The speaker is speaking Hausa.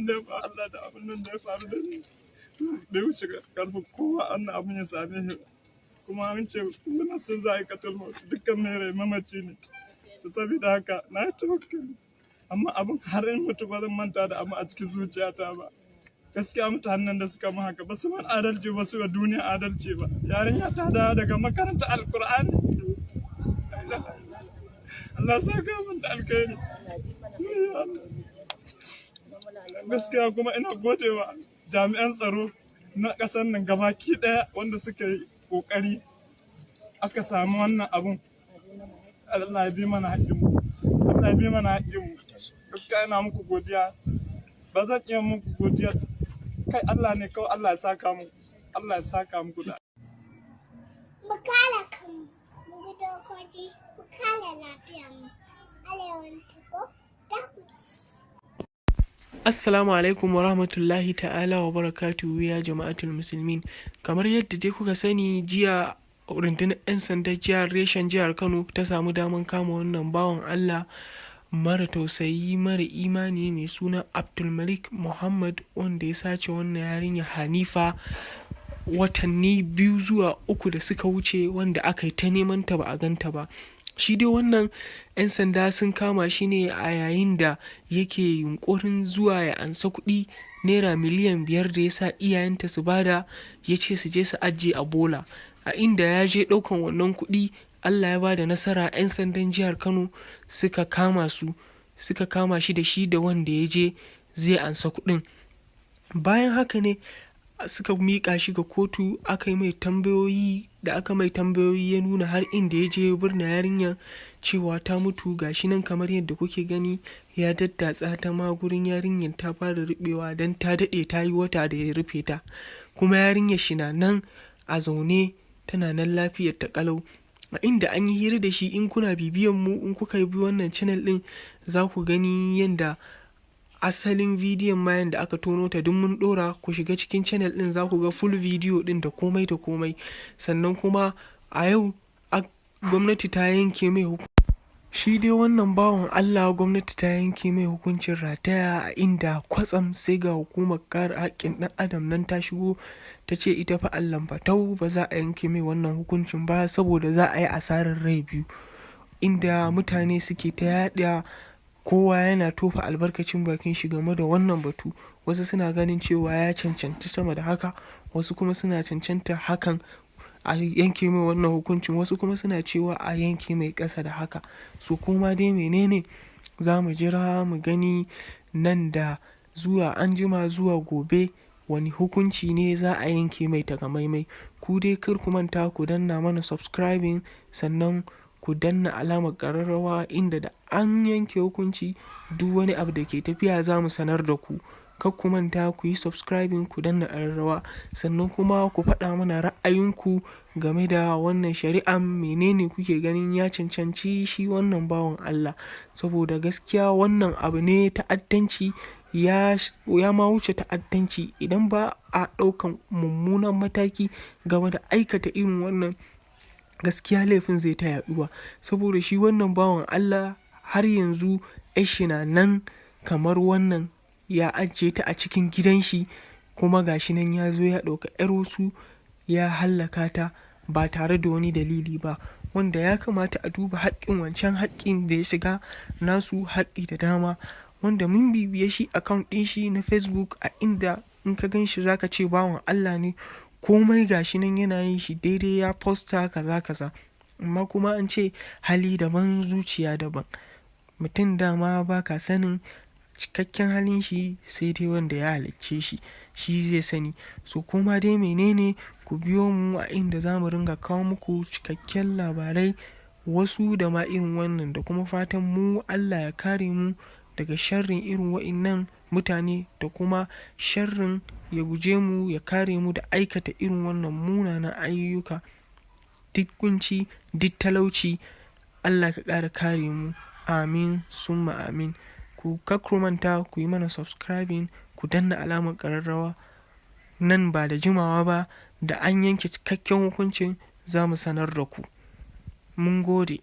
Da ya faru, Allah, da abin nan da ya faru da ni bai wuce karfin kowa annan abin ya same shi. Kuma an ce kullu nafsin za'iqatul maut, dukkan mai rai mamaci ne. To saboda haka na yi tawakkali, amma abin har in mutu ba zan manta da abu a cikin zuciyata ba. Gaskiya mutanen da suka mun haka ba su man adalci ba, su wa duniya adalci ba. Yarinya ta dawo daga makaranta Alkur'ani. Allah saka min da alkhairi. Gaskiya kuma ina godewa jami'an tsaro na ƙasar nan gabaki ɗaya wanda suka yi ƙoƙari aka samu wannan abun. Allah ya bi mana haƙƙinmu, Allah ya bi mana haƙƙinmu. Gaskiya ina muku godiya, ba zan iya muku godiya kai, Allah ne kawai. Allah ya saka muku, Allah ya saka muku da Mu kare kanmu, mu bi dokoki, mu kare lafiyarmu. Arewan tuko da ku ci. Assalamu alaikum wa rahmatullahi ta'ala wa barakatuhu, ya jama'atul musulmin. Kamar yadda dai kuka sani, jiya rundunar 'yan sandan jihar reshen jihar Kano ta samu daman kama wannan bawan Allah mara tausayi, mara imani, mai suna Abdulmalik Muhammad, wanda ya sace wannan yarinya Hanifa watanni 2 zuwa 3 da suka wuce, wanda aka yi ta neman ta ba a ganta ba. Shi dai wannan, 'yan sanda sun kama shi ne a yayin da yake yunƙurin zuwa ya ansa kuɗi naira miliyan 5 da ya sa iyayenta su bada, ya ce su je su ajiye a bola. A inda ya je ɗaukan wannan kuɗi, Allah ya bada nasara, 'yan sandan jihar Kano suka kama su, suka kama shi da shi da wanda ya je zai ansa kuɗin. Bayan haka ne suka miƙa shi ga kotu, aka yi mai tambayoyi. Da aka mai tambayoyi, ya nuna har inda ya je ya birne yarinyar, cewa ta mutu. Gashi nan kamar yadda kuke gani, ya daddatsa ta ma, gurin yarinyar ta fara ruɓewa don ta daɗe, ta yi wata da ya rufe ta. Kuma yarinyar shi na nan a zaune, tana nan lafiyar ta ƙalau. A inda an yi hira da shi, in kuna bibiyan mu, in kuka bi wannan channel ɗin, za ku gani yanda asalin bidiyon ma yanda aka tono ta duk mun ɗora. Ku shiga cikin channel ɗin, za ku ga full video ɗin da komai da komai. Sannan kuma a yau gwamnati ta yanke mai hukunci. Shi dai wannan bawan Allah, gwamnati ta yanke mai hukuncin rataya, a inda kwatsam sai ga hukumar kare haƙƙin ɗan adam nan ta shigo, ta ce ita fa Allahn fatau, ba za a yanke mai wannan hukuncin ba, saboda za a yi asarar rai biyu. Inda mutane suke ta yaɗa, kowa yana tofa albarkacin bakin shi game da wannan batu. Wasu suna ganin cewa ya cancanci sama da haka, wasu kuma suna cancanta hakan a yanke mai wannan hukuncin, wasu kuma suna cewa a yanke mai ƙasa da haka. So kuma dai menene, za mu jira mu gani nan da zuwa anjima zuwa gobe wani hukunci ne za a yanke mai takamaimai. Ku dai kar ku manta ku danna mana subscribing, sannan ku danna alamar ƙararrawa, inda da an yanke hukunci, duk wani abu da ke tafiya za mu sanar da ku. Kar ku manta ku yi subscribing, ku danna ƙararrawa, sannan kuma ku faɗa mana ra'ayinku game da wannan shari'an. Menene kuke ganin ya cancanci shi wannan bawan Allah? Saboda gaskiya wannan abu ne ta'addanci, ya ma wuce ta'addanci. Idan ba a ɗaukan mummunan mataki game da aikata irin wannan, gaskiya laifin zai ta yaɗuwa. Saboda shi wannan bawan Allah har yanzu 'yar shi na nan kamar wannan, ya ajiye ta a cikin gidan shi, kuma gashi nan ya zo ya ɗauka 'yar wasu ya hallaka ta ba tare da wani dalili ba, wanda ya kamata a duba haƙƙin wancan, haƙƙin da ya shiga nasu, haƙƙi da dama. Wanda mun bibiye shi account ɗin shi na Facebook, a inda in ka gan shi zaka ce bawan Allah ne, komai gashi nan yana yin shi daidai, ya posta kaza kaza, amma kuma an ce hali daban, zuciya daban. Mutum dama ba ka sanin cikakken halin shi, sai dai wanda ya halicce shi, shi zai sani. So kuma dai menene, ku biyo mu a inda za mu ringa kawo muku cikakken labarai, wasu da ma irin wannan, da kuma fatan mu Allah ya kare mu daga sharrin irin wa'innan mutane, da kuma sharrin ya guje mu, ya kare mu da aikata irin wannan munanan ayyuka. Duk kunci, duk talauci, Allah ka ƙara kare mu, amin summa amin. Ku kar ku manta ku yi mana subscribing, ku danna alamar ƙararrawa. Nan ba da jimawa ba, da an yanke cikakken hukuncin, za mu sanar da ku. Mun gode.